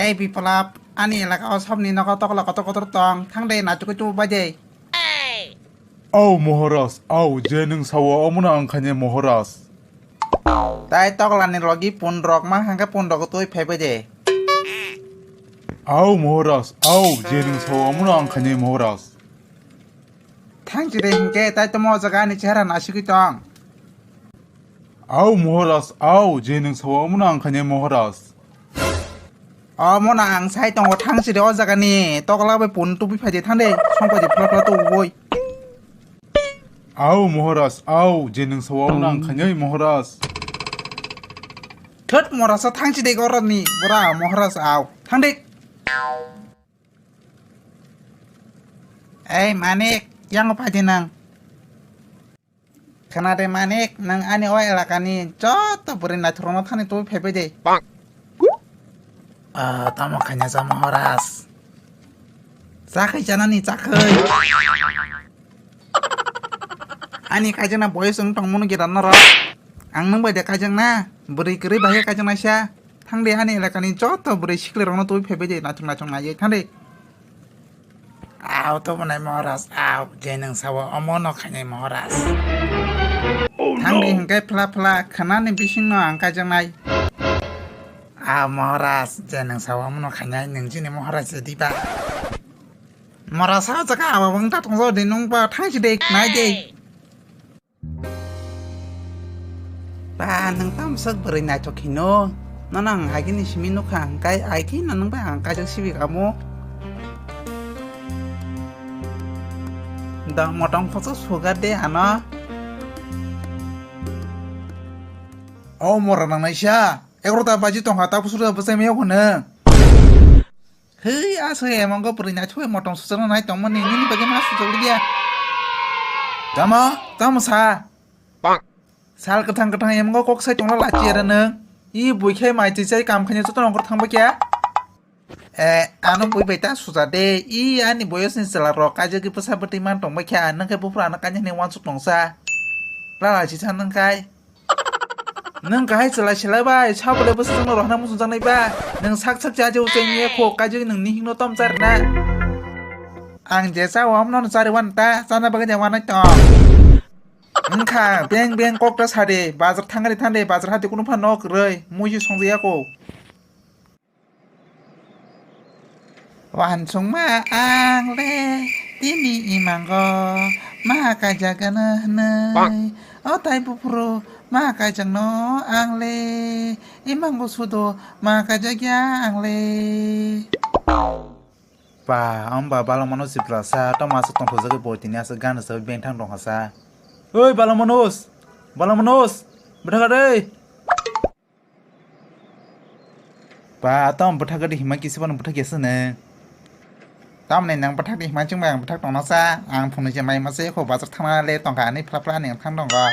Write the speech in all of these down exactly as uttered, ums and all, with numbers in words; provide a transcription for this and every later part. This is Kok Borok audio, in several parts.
Ei Biplab, ani elaka o sobni nogo tokla kotor kotor tong, thang de naitugwi tubu bai de. Au Maharaj, au, je nwng sao omono ang khainai Maharaj. Tai toklani logi pun rok mang hangkhe pun rok twi phaibai de. Au Maharaj, au, je nwng sao omono ang khainai Maharaj. Thangchi de hinkhe tai tomo o jaga ani chehra nasigwi tong. Au Maharaj, au, je nwng sao omono ang khainai Maharaj. Omono ang sai tongo, thangchi de o jaga ni tokla bai pun tubi phai de thang de, song phai de phla phla tubui. Au Maharaj, au, je nwng sao omono ang khainai Maharaj. Thot Maharaj, thangchi de gorok ni bora Maharaj, au, thang de. Ei Manik, yango phai de nang. Khna de Manik, nwng ani o elakani joto bwrwi naithokno thani tubui phaibai de. Ah, tamo khaina cha Maharaj. Chakhai chanani chakhai. Ani kaijakna boyos wng tongmano giran norok. Ang nwng bai de kaijakna, bwrwi kwrwi bai khe kaijaknaisa. Thang de ani elakani joto bwrwi sikli rokno tubui phaibai de, naithok naithok naiwi thang de. Au, to mwnai Maharaj, au, je nwng sao omono khainai Maharaj. Thang di hinkhe phla phla khwnani bisingno ang kaijaknai. Au Maharaj, je nwng sao omono khainai, nwng chini Maharaj se diba? Maharaj sao jaka abo wng ta tongjo de nwng ba thang si de nai de. Ba, nwng tamo swk bwrwi naithok hino? Nono ang agini simi nukha, hwnkhe agino nwng bai ang kaijak sibi kamo. Da motong khoso sugar de ano. O mora nang naisa, egarota baji tongkha, ta busur bwsai maya hwnwi. Hei, aswk emongo bwrwi naithok bai motong sujakna nai tongmani, nini bagwi ma sujak liya. Tamo, tamo sa? Sal kwthang kwthang emongo kok sai tongla lachi era nwng. I bui khe mai twi chai kam khainai joto nongkhor thang bakya. Eh, ano bui bai ta suja de. I ani boyos ni chwla rok kaijagwi bwsa bwtwi man tong bakya. Nwng khe buphuru ano kainwi hwnwi uansuk tongsa. La lachi sa nwng kai. Nwng kahai chwla sela bai, sa bwlai bwsajwkno rohorna muchungjaknai ba? Nwng sak sak cha je uchai ni ekho, kaijagwi nwng nihikno tom charna. Ang je cha o, amno no chari wan ta, chana bagwi de wanai tong. Wngkha, beng beng kok ta sadi, bazar thangri thangri, bazar hati kunu phan nok rwi, muisu songja yako. Wansukma ang le tini imango ma kaijak gana hwnwi. O tai buphuru ma kaijakno ang le imango sudo ma kaijak ya ang le. Pa, amba balo mano siprasa, tamo aswk tongthokjagwi bo tini aswk gana sawi bengthang tongkha sa. Oi, balo manos! Balo manos! Bwthakha dei! Ba, tamo bwthak di hima kisa phano bwthak ya sene. Tamni nang bwthak di hima chwng bai ang bwthak tongna sa. Ang phunui se mai masa yakho bazar thangna le tongkha ani phla phla ani thang tongkha.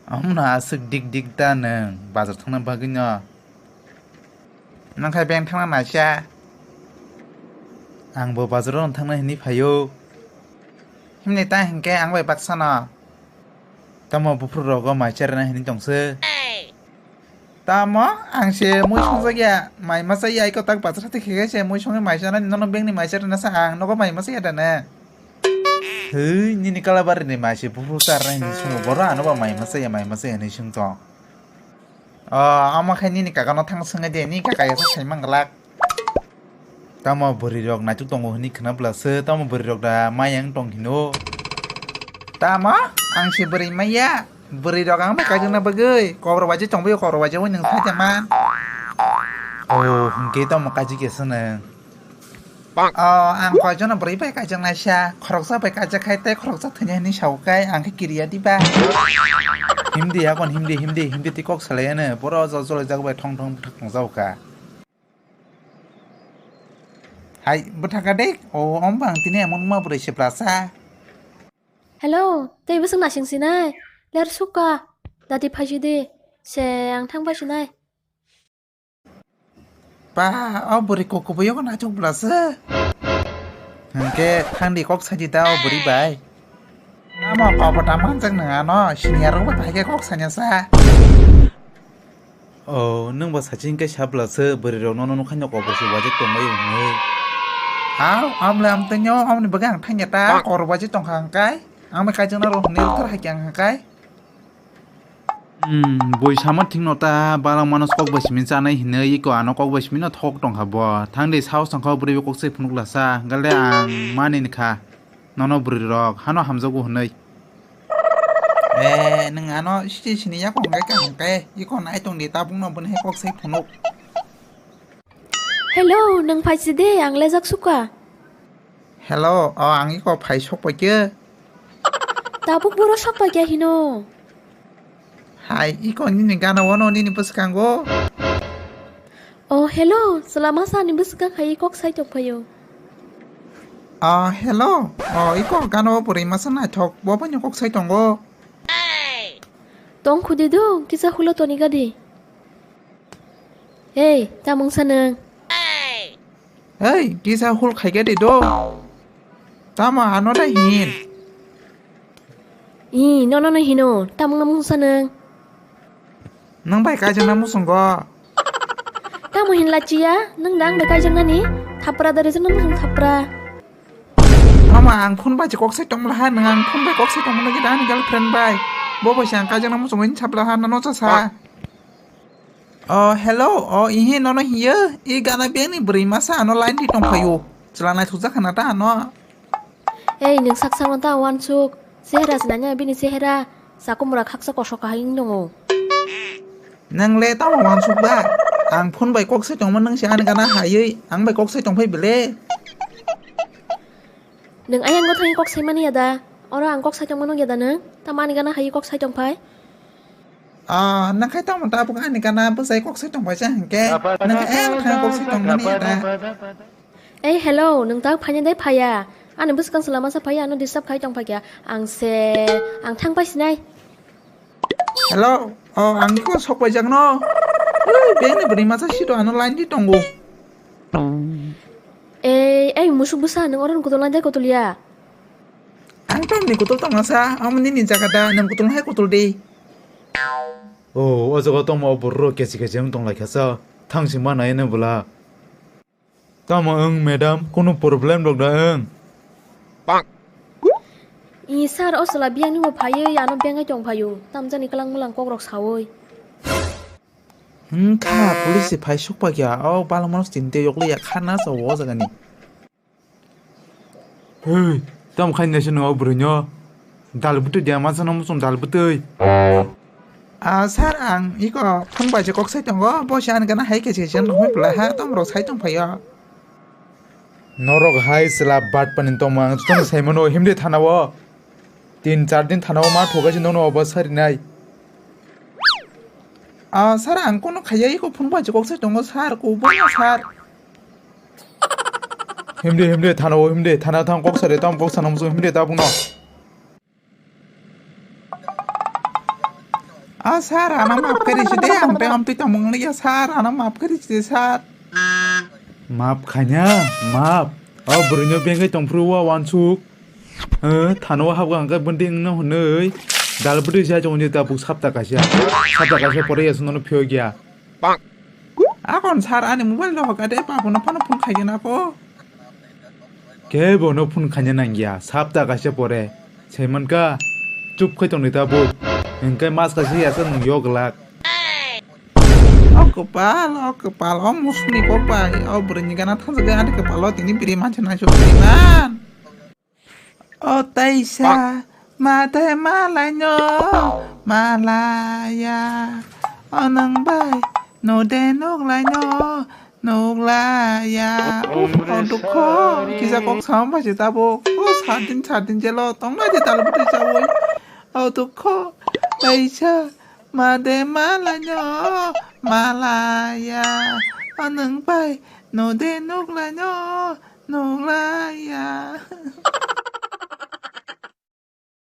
Amno aswk dik dik da nwng bazar thangna bagwi no. Nang khai beng thangna naisa. Ang bo bazar no thangna hini phaio. Himni ta hinkhe ang bai baksa no. Tamo buphuru rogo mai cherna hini tongse. Tamo ang se mui songjak ya, mai masa ya iko tak bazar hati khe se mui songwi mai chana nono bengni mai cherna sa ang nogo mai masa ya dana. Hei, nini kalabari ni mai se buphuru charna hini sungo boro ano ba mai masa ya, mai masa ya hini sung tong. O, amo khai nini kaka no thang swngai de, ni kaka ya sa sai manglak. Tamo bwrwi rok naituk tongo hwnwi khwna bwla se, tamo bwrwi rok da mayang tong hino. Tamo ang se bwrwi maya, bwrwi rok ang bai kaijakna bagwi kobor waje tongbaio, kobor waje oi nwng sai tongma. O, hwnkhe tamo kaijak ya se nwng. O, ang koijono bwrwi bai kaijaknai sa, khoroksa bai kaijak khai tei khoroksa thwinai hwnwi sao kai ang khe kiriya diba? Himdi yakon himdi, himdi, himdi tei kok salai ano, boro jol jolai jak bai thong thong bwthak tong jao kha. Hai, bwthaka de, o, omo bang tini emon ma bwrwi se plasa. Hello, tei bwswk nasing sinai? Ler sukha, dati phaisi di, se ang thang bai sinai. Pa, o bwrwi kok kubui o naithok bwla se. Hwnkhe thangdi kok saidi da o bwrwi bai. Tamo kok bo ta manjak nang ano, senior rok bai phai khe kok sanya sa. Oh, nwng ba saching khe sabla se bwrwi rok nono nukha no kok bai se waje tongbai hwnwi. Aw, amle amtwi nyo, amni bagwi ang thangya ta, kor waje tongkha hwnkhe. Ang bai kaijakna rw hwnwi thar hai khe ang hwnkhe. Hmm, bui sama thikno ta, balang manos kok bai simi chanai hinwi, iko ano kok bai simi no thok tongkha bo. Thangdi sao sangkha bwrwi bo kok se phunuk lasa, gale ang mani kha. Nono bwrwi rok hano hamjago hwnwi. Eh, nwng ano siti sini yak hwnkhe kaham khe, iko nai tongdi tabukno bwni hai kok se phunuk. Hello, nwng phaisi de, ang lejak suka. Hello, o ang iko phai sok pai khe. Tabuk boro sok pai khe hino. Hai, iko nini gana wano nini bwskango. O hello, chwla masa ni bwskang hai kok sai tong phaio. O hello, o iko gana o bwrwi masa naithok, bo bai ni kok sai tongo. Tong khudi do, kisa hulo toni gadi. Hey, tamung sa nwng? Hey, kisa hul khai khe de do. Tamo ano da hin. I, nono no hino, tamung na mungsa nwng. Nwng bai kaijakna muchungo. Tamo hin lachiya, nwng da ang bai kaijaknani? Thapra da rijak na muchung thapra. Tamo ang phone bai kok sai tongmala ha, nwng ang phone bai kok sai tongmala gida ani girlfriend bai. Bo bai se ang kaijakna muchungo hin sabla ha, nano cha sa. O, hello, o, ihi nono hiyo, i gana bengni bwrwi masa ano line di tongphaio. Chwla naithokjak khana ta ano. Ei, nwng sak sakno ta wansuk. Chehera se nanya bini chehera. Sakumura khaksa kosok kahai wng tongo. Nwng le tamo wansuk ba? Ang phone bai kok sai tongma nwng se ani gana hayui, ang bai kok sai tongphai bele. Nwng ayang go thangwi kok sai mani ya da? Oro ang kok sai tongma nung ya da nwng? Tamo ani gana hayui kok sai tongphai? Ah, nang khai tamo tabuk ani gana bwsai kok sai tongphai sa hwnkhe, nang ayang thang kok sai tongmani ya da? Ei, hello, nwng tak phaina dai phaya? Ani bwskang se lama sa phaya, ano disturb khai tong phakya. Ang se, ang thang pai sinai. Hello, oh, ang iko sok pai jakno. Ui, bengni bwrwi masa sito ano line di tongo. Ei, ei, musuk bwsa, nwng oro kotol nai dai kotol ya? Ang tamni kotol tongna sa, amo nini jaga da, nwng kotol hai kotol di. Oh, o jaga tongma o borok kesi kesi wng tong lai kha sa. Thang sing ma nai no bwla. Tamo wng madam, kunu problem rok da wng? I sir, o chwla biyang ni bo phaiwi ano bengai tong phaio. Tamjani kwlang mwlang kok rok sawi. Wngkha, police se phai sukpakya, o balmano tinte yokle ya kharna sa o jagani. Hei, tamo khai naisano o bwrwino? Dal bwtwi dia masa no muchung dal bwtwi. Ah, sir, ang iko phone bai se kok sai tongo, bo se ani gana hai kesi kesi nongwi bwlai ha, tamo rok sai tong phaio. Norok hai chwla bat pani tongma ang tong sai mano himde thana o. Tin char din thana o ma thogai se nono obo sari nai. Ah, sir, ang kono khaiya iko phone bai se kok sai tongo, sir, ko bo sir. Himde, himde, thana o himde, thana thang kok sare tam kok sana musu himde ta bungno. Ah, sir, ano maaf kari side, ang te amtwi tongmung liya, sir, ano maaf kari side, sir. Maaf khanya, maaf. O bwrwino bengai tongphuru wa wansuk. Eh, thana o habga hangkai bwnding no hwnwi. Dal bwtwi jai tongo ni tabuk sapta kaisa. Sapta kaisa pore ya suno phiyok ya. Akon sir ani mobile rok hokade babono phano phone khaigena ko. Khe bono phone khaina nangya, sapta kaisa pore. Saimankha, chup khai tongdi tabuk. Hingke mas kaisa yasa nung yoglak. O kwpal, o kwpal, o musuni kok bai, o bwrwini gana thangjak ani kwpalo tini biri mansa naisuk man. O taisa, ma de malaino, malaya. O nwng bai, no de nuklaino, nuklaya. Uf, o dukho, kisa kok sama bai se tabuk. O sadin, sadin jelo, tongna de talo bwtwi chawi. O dukho, taisa, ma de malaino, malaya. O nwng bai, no de nuklaino, Nuklaya.